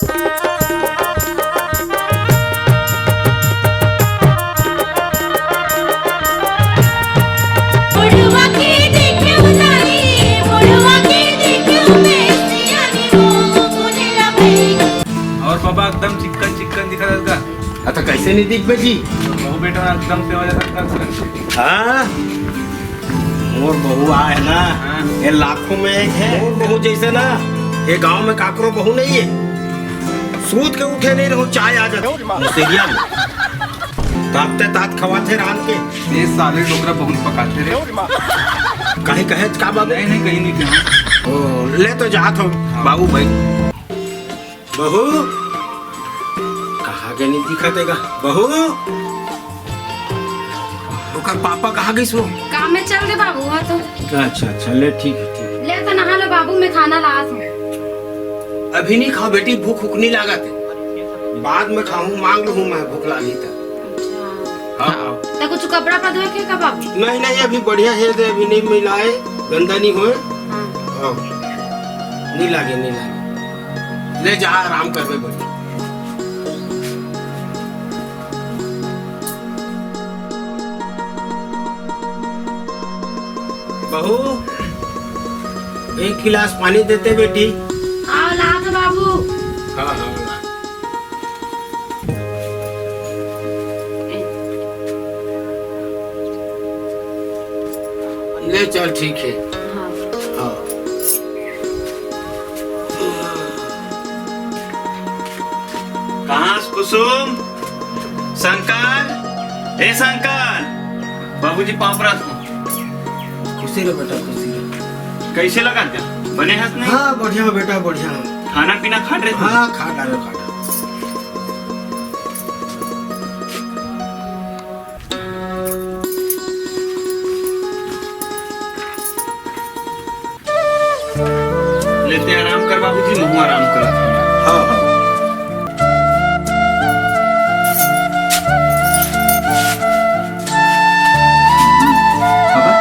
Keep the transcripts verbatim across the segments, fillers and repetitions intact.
बुढ़वा के देखियो नाई, बुढ़वा के देखियो मैं सियानी हो, बोलेला भाई। और बाबा एकदम चिक्कन चिक्कन दिखत हस गा। हाँ, तो कैसे नहीं दिखबे जी? बहू बेटा एकदम से हो जाता। हाँ, मोर बहू आए ना, हाँ। ये लाखों में एक है। मोर बहू जैसे ना, ये गांव में काकरो बहू नहीं है। सूत के उठे नहीं रहो, चाय आ जाती मुसेरिया में। ताकते तात खवाथे रांध के। ये साले डोकरा बहुत पकाथे रे। काहे कहे का बाबू? नहीं, नहीं, कहीं नहीं कहा। ओ, ले तो जात हो बाबू भाई। बहू, कहाँ के नहीं दिखत हे गा? बहू, ओकर पापा कहाँ गइस हो? काम में चल गए बाबू, हाँ तो। अच्छा, अच्छा, ले, ठीक है, ठीक है। ले तो नहा लो बाबू, मैं खाना लात हूँ। अभी नहीं खाओ बेटी, भूख उख नहीं लागत है। बाद में खाऊं, मांग लूं मैं, भूख लागी त। अच्छा। हाँ। तो कुछ कपड़ा पधवा के का बाबू? नहीं, नहीं, अभी बढ़िया है दे, अभी नहीं मिलाए, गंदा नहीं होए। हाँ। हाँ। नहीं लागे, नहीं लागे। ले जा, आराम करबे बेटी। बहू, एक गिलास पानी देते बेटी। हाँ, लात बाबू। हाँ, हाँ, ला। ले चल, ठीक है। हाँ। हाँ। कहाँ से कुसुम? शंकर, ए शंकर, बाबूजी पाँव परत हूँ। खुशी रह बेटा, खुशी रह। कैसे लगा था? बने हस नहीं? हाँ, बढ़िया बेटा, बढ़िया। खाना पीना खा रहे थे? हाँ, खा डालो, खा डालो। लेते आराम कर बाबूजी, महू आराम करत हूँ। हाँ, हाँ। बाबा?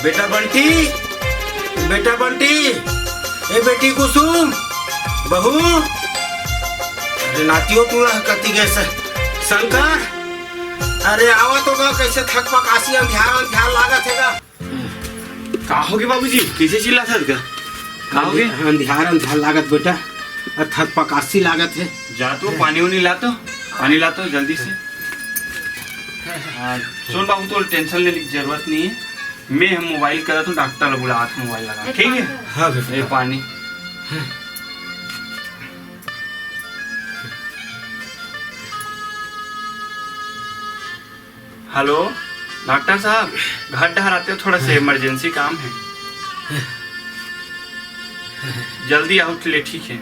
बेटा बंटी, बेटा बंटी, ए बेटी कुसुम, बहू, अरे नातियो तू रह कति गए से-, शंकर, अरे आवा तो गा, कैसे थकपकासी अंधियार अंधियार लागत हे गा। का होगे बाबूजी? कैसे चिल्लाथस गा? का होगे? अंधियार, अंधियार लागत बेटा, अउ थकपकासी लागत हे। जा तो पानी उनी ला तो, पानी ला तो जल्दी से। हाँ, सुन बाबू, तो टेंशन लेने की जरूरत नहीं है। मैं हम मोबाइल करत हूँ, डॉक्टर ला बुलात हूँ, मोबाइल लगा, ठीक है? हाँ बेटा। ये पानी। हेलो डॉक्टर साहब, घर डहर आते हो, थोड़ा सा इमरजेंसी काम है। जल्दी आउट ले, ठीक है।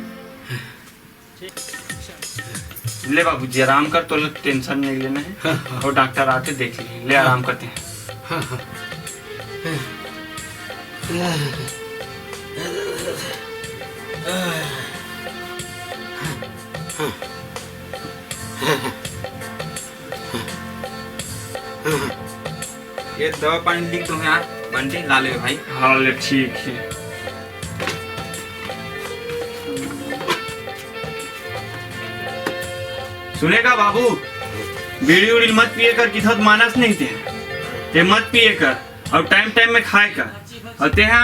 ले बाबूजी, आराम कर, तो टेंशन नहीं लेना है। हाँ, हाँ। और डॉक्टर आते देख लेंगे। ले, हाँ। आराम करते हैं। हाँ, हाँ। ये दवा पानी लिख दो यार, बंटी ला ले भाई। हाँ ले, ठीक है। सुनेगा बाबू, बीड़ी उड़ी मत पिए कर, किथत मानस नहीं ते, ते मत पिए कर। अउ टाइम टाइम में खाए कर। अउ तेहा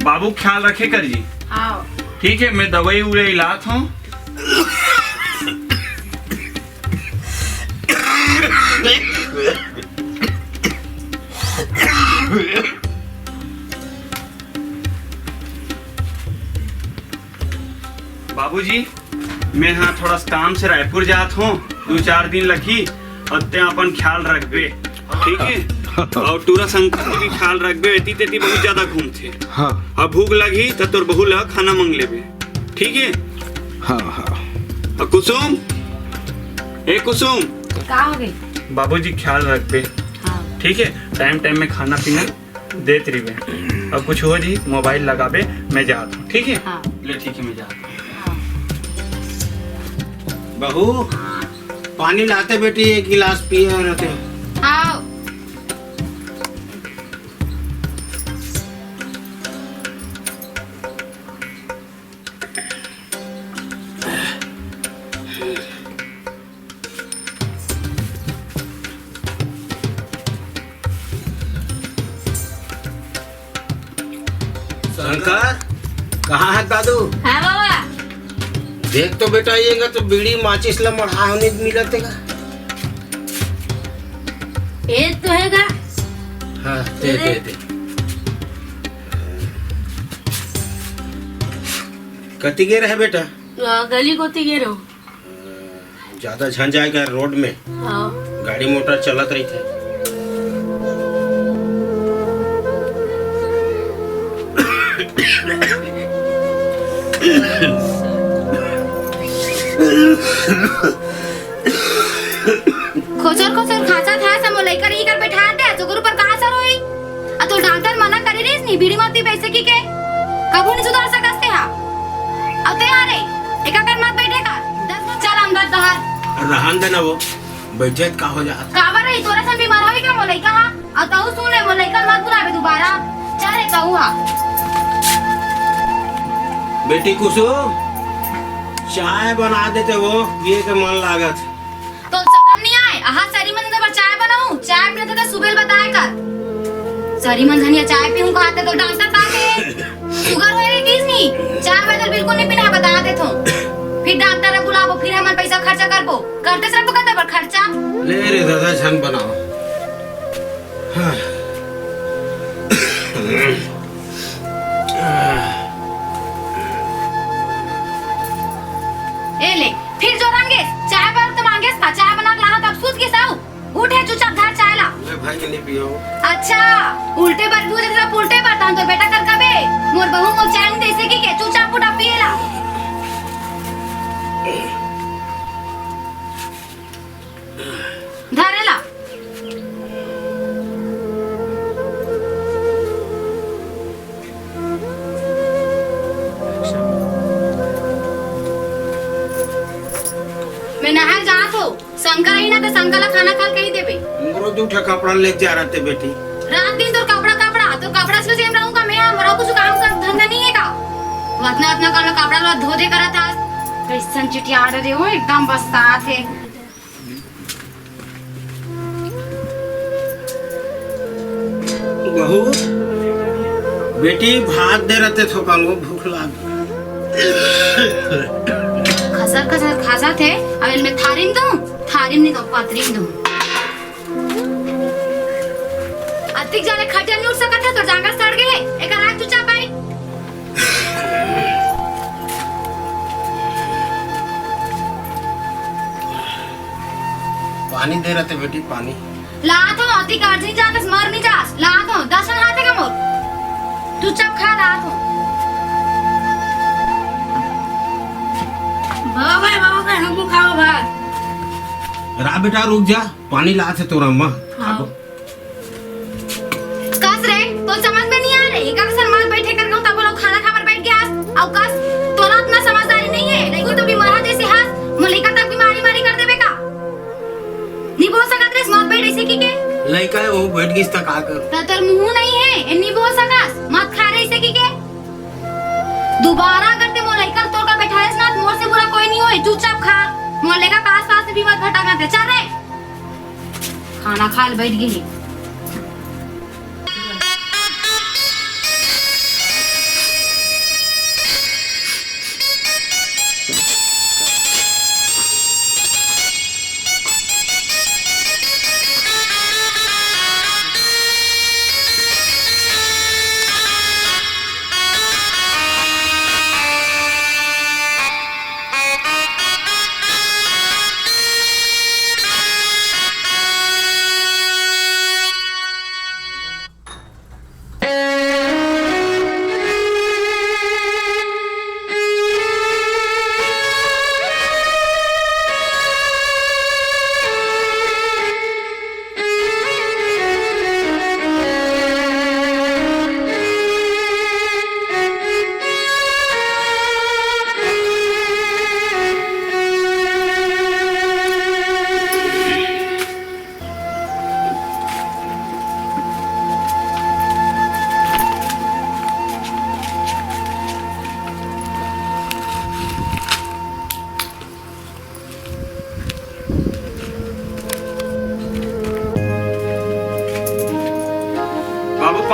बाबू ख्याल रखे कर जी। हाँ। ठीक है, मैं दवाई उवाई लात हूँ। बाबूजी, मैं हाँ थोड़ा सा काम से रायपुर जात हूँ, दू चार दिन लगही, अउ तें अपन ख्याल रखबे, ठीक है? अउ टूरा शंकर के भी ख्याल रखबे, एती तेती बहुत ज्यादा घूमथे। हाँ। अब भूख लगही त तोर बहू ला खाना मांग लेबे, ठीक है? हाँ, हाँ। अउ कुसुम, ए कुसुम। का हो गई? बाबूजी ख्याल रखबे। हाँ। ठीक है, टाइम टाइम में खाना पीना। देत रहिबे। अब कुछ हो जी, मोबाइल लगाबे, मैं जात हूँ, ठीक है? हाँ। ले, ठीक है, मैं जात हूँ। हाँ। बहू, पानी लाते बेटी, एक गिलास पिए रहते। हाँ। शंकर, कहाँ है दादू? हाँ बाबा। देख तो बेटा, ये तो बीड़ी माचिस ला मढ़ा होने मिलत है का? ये तो है का? हाँ, दे, दे, दे। कति गे रहे बेटा? गली कोती गे रहो। ज्यादा झन जाए का रोड में। हाँ। गाड़ी मोटर चलत रहिथे। खोचर खोचर खांसत हस, मोर लइका ल इही कर बैठा दे, ओकर ऊपर का असर होही? अ तो डॉक्टर मना करे रहिस नी, बीड़ी मत पी बैसे की के। कभू नहीं सुधार सकस ते हा। अउ ते आ रे, एका कर मत बैठे कर। दस मिनट चल अंदर तहर। रहन दे ना वो, बैठे त का हो जात? काबर रही, तोरा सन बीमार होही का मोर लइका हा? अउ तहू सुन ले, मोर लइका ल मत बुलाबे दोबारा। चल रे तहू हा। बेटी कुसुम, चाय बना देते वो, पिए के मन लागत। तो शरम नहीं आए? अहा, सरी मन बर चाय बनाऊं? चाय पीना था तो सुबह बताए कर। सरी मन धनिया चाय पीऊं कहा थे तो डॉक्टर का के शुगर होए रही तीस नहीं। चाय मैं तो बिल्कुल नहीं पीना, बता दे तो। फिर डॉक्टर ला बुलाबो, फिर हमन पैसा खर्चा करबो। करते सब तो करते पर खर्चा। ले रे दादा, झन बनाओ। हाँ। ए ले, फिर जोर मांगेस, चाय बर तो मांगेस था, चाय बना के लाहा तब सूत के साऊ। उठ हे, चुपचाप धर चाय ला। ले भाई के नहीं पियो। अच्छा, उल्टे बर बुझे तो उल्टे बर तान तो बेटा कर कबे। मोर बहू मोर चाय नहीं दे सकी के, चुपचाप उठा पिए ला। धरे ला। मैं नहर जात हो, शंकर आई ना तो शंकर ला खाना खा कही देबे। मोरो दू ठा कपड़ा ले जा रहते बेटी। रात दिन तोर कपड़ा, कपड़ा, तोर कपड़ा से सेम रहूंगा मैं, हमरा कुछ काम का धंधा नहीं है का? वतना, वतना कर कपड़ा ला धो दे करत हस। कैसन चिटियाड़ रे हो, एकदम बस्तात है। बहू, बेटी भात दे रहते थोकन वो भूख लाग। खसर खसर खासा थे, अब इनमें थारिम दूं, थारिम नहीं तो पतरिम दूं। अतिक जाने खटिया नहीं उठ सकत है, तो जांगर सड़ गए है, एक आग चुचा पाई। पानी दे रहते बेटी, पानी। लात हो, अति काट नहीं जात, मर नहीं जास। लात हो, दस हाथ है का मोर? चुपचाप खा, लात हो। बाबा, बाबा, हमको खाओ भात। रा बेटा, रुक जा, पानी लात है तोरा अम्मा। हाँ। कस रे, तो समझ में नहीं आ रही। एक अक्सर मार बैठे कर कहूं, तब वो लोग खाना खा बर बैठ गया। अब कस, तोला इतना समझदारी नहीं है। नहीं कोई तो बीमार जैसे हाथ, मुलिका तक बीमारी मारी कर देवे का। नहीं बोल सकत रे, मौत बैठ ऐसे की के? लइका है, वो बैठ गई, इसका का कर? तो तोर मुंह नहीं है, ये नहीं बोल सकस। मत खा रे ऐसे की के। दोबारा अगर ते मोर लइका तोर का बैठाएस ना, तो मोर से बुरा कोई नहीं होए। चुपचाप खा। मोर लइका का आसपास से भी मत भटकना ते। चल रे। खाना खा ले बैठ गई।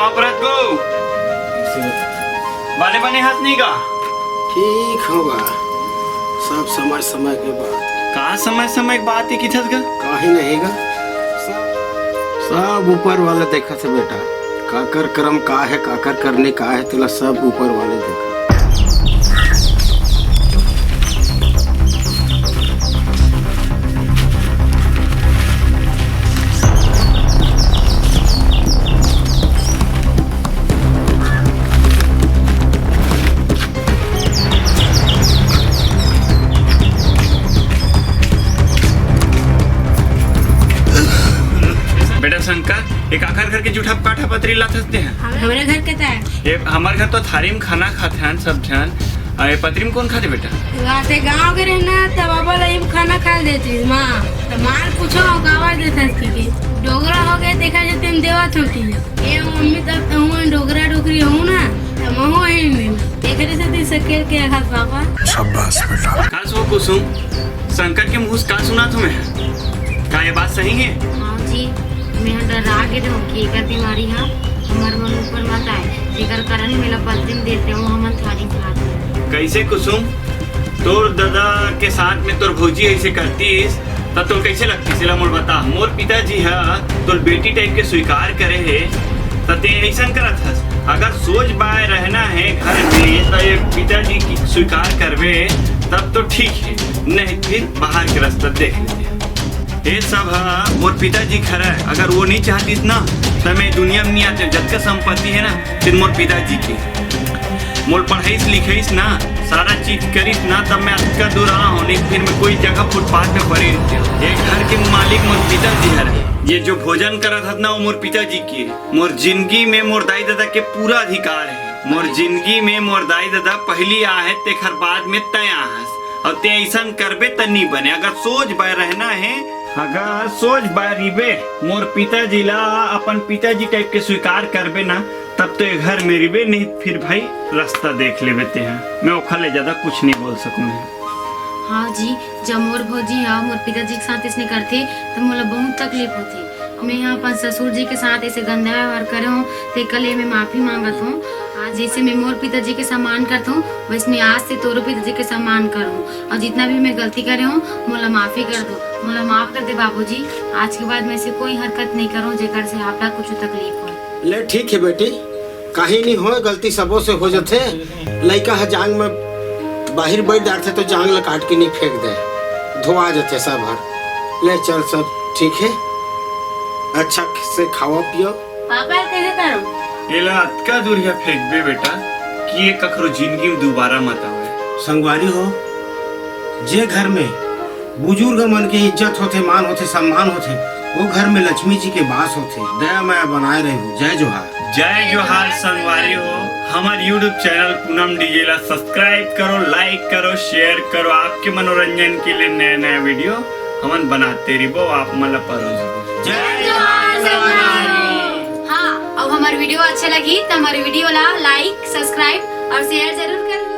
आप रत गो। बने बने हस नहीं का? ठीक होगा, सब समय समय के बात। का समय समय के बात है किथस गा? काहे नहीं गा, सब, सब ऊपर वाले देखत हे बेटा। काकर कर्म का है, काकर करनी का है, तेला सब ऊपर वाले देखत। बेटा शंकर, एक आखर घर के जूठा काठा पतरी लाथस ते हैं। हमरे घर के ता है। ये हमर घर तो थारी में खाना खाते हैं सब झन। आ, ये पतरी में कौन खाते बेटा? वहाँ से गाँव के रहना, तब बाबा ला इम खाना खा देती माँ। तो मार पूछो, गावा देता है कि डोगरा हो गए, देखा जाते हम देवा छोटी। ये मम्मी तब तो हूँ डोगरा डोकरी हूँ ना, तो महू ही नहीं। एकरे से ती सकेल के खात पापा। शाबाश बेटा। का सो कुसुम, शंकर के मुंह से का सुना तुम्हें? का ये बात सही है? हाँ जी, मैं डरा के रहूँ कि एकर बीमारी हा हमर मन ऊपर मत आए, जेकर कारण मेला पलटिन देते हो हमन थारी खात। कैसे कुसुम? तोर दादा के साथ में तोर भौजी ऐसे करतीस, त तोर कैसे लगतीस? एला मोर बता। मोर पिताजी हा तोर बेटी टाइप के स्वीकार करे हे, त ते ऐसन करत हस। अगर सोच बाय रहना है घर में, त ये पिताजी की स्वीकार करबे, तब तो ठीक है, नहीं फिर बाहर के रास्ता देख लेते हैं। ये सब हा मोर पिताजी के हरय। अगर वो नहीं चाहतीस ना, त मैं दुनिया में नहीं आते। जतका संपत्ति है ना, सिर्फ मोर पिताजी की। मोर पढ़ाईस लिखाईस ना, सारा चीज करीस ना, तब मैं अतका दूर आना हो, नहीं फिर मैं कोई जगह फुटपाथ पे पड़ी रहती। ये घर के मालिक मोर पिताजी हरय। ये जो भोजन करत हस ना, वो मोर पिताजी की। मोर जिंदगी में मोर दाई ददा के पूरा अधिकार है। मोर जिंदगी में मोर दाई ददा पहली आ है, तेखर बाद में तय आ हस। और ते ऐसन करबे त नहीं बने। अगर सोच बाय रहना है, अगर सोच बाय रिबे, मोर पिताजी ला अपन पिताजी टाइप के स्वीकार करबे ना, तब तो ये घर में रिबे, नहीं फिर भाई रास्ता देख लेबे ते हैं। मैं ओखर ले ज्यादा कुछ नहीं बोल सकूँ मैं। हाँ जी, जब मोर भौजी हा मोर पिताजी के साथ इसने करथे, तो मोला बहुत तकलीफ होथे। मैं यहाँ अपन ससुर जी के साथ ऐसे गंदा व्यवहार करे हूँ, ते कल ये मैं माफी मांगत हूँ। आज जैसे मैं मोर पिताजी के सम्मान करत हूँ, वैसे मैं आज से तोरो पिताजी के सम्मान करूँ। और जितना भी मैं गलती करे हूँ, मोला माफी कर दो, मोला माफ कर दे बाबूजी। आज के बाद मैं ऐसे कोई हरकत नहीं करूँ, जेकर से आपका कुछ तकलीफ हो। ले ठीक है बेटी, काहीं नहीं होय, गलती सबो से हो जथे। लइका ह जांग में बाहिर बैठ डारथे तो जांग ल काट के नहीं फेंक दे, धोआ जथे सब हर। ले चल, सब ठीक है, अच्छा से खावा पियो। पापा, कैसे करूं? एला अतका दूरिहा फेंकबे बेटा कि ये कखरो जिंदगी में दोबारा मत आवे। संगवारी हो, जे घर में बुजुर्ग मन के इज्जत होथे, मान होथे, सम्मान होथे, वो घर में लक्ष्मी जी के वास होथे। दया मया बनाए रहो। जय जोहार। जय जोहार संगवारी हो, हमर YouTube चैनल पूनम डीजे ला सब्सक्राइब करो, लाइक करो, शेयर करो। आपके मनोरंजन के लिए नया नया वीडियो हमन बनाते रहिबो, आप मन ला परोसबो। जय जोहार संगवारी। हाँ, अउ हमर वीडियो अच्छा लगी त हमर वीडियो ला लाइक, सब्सक्राइब और शेयर जरूर करो।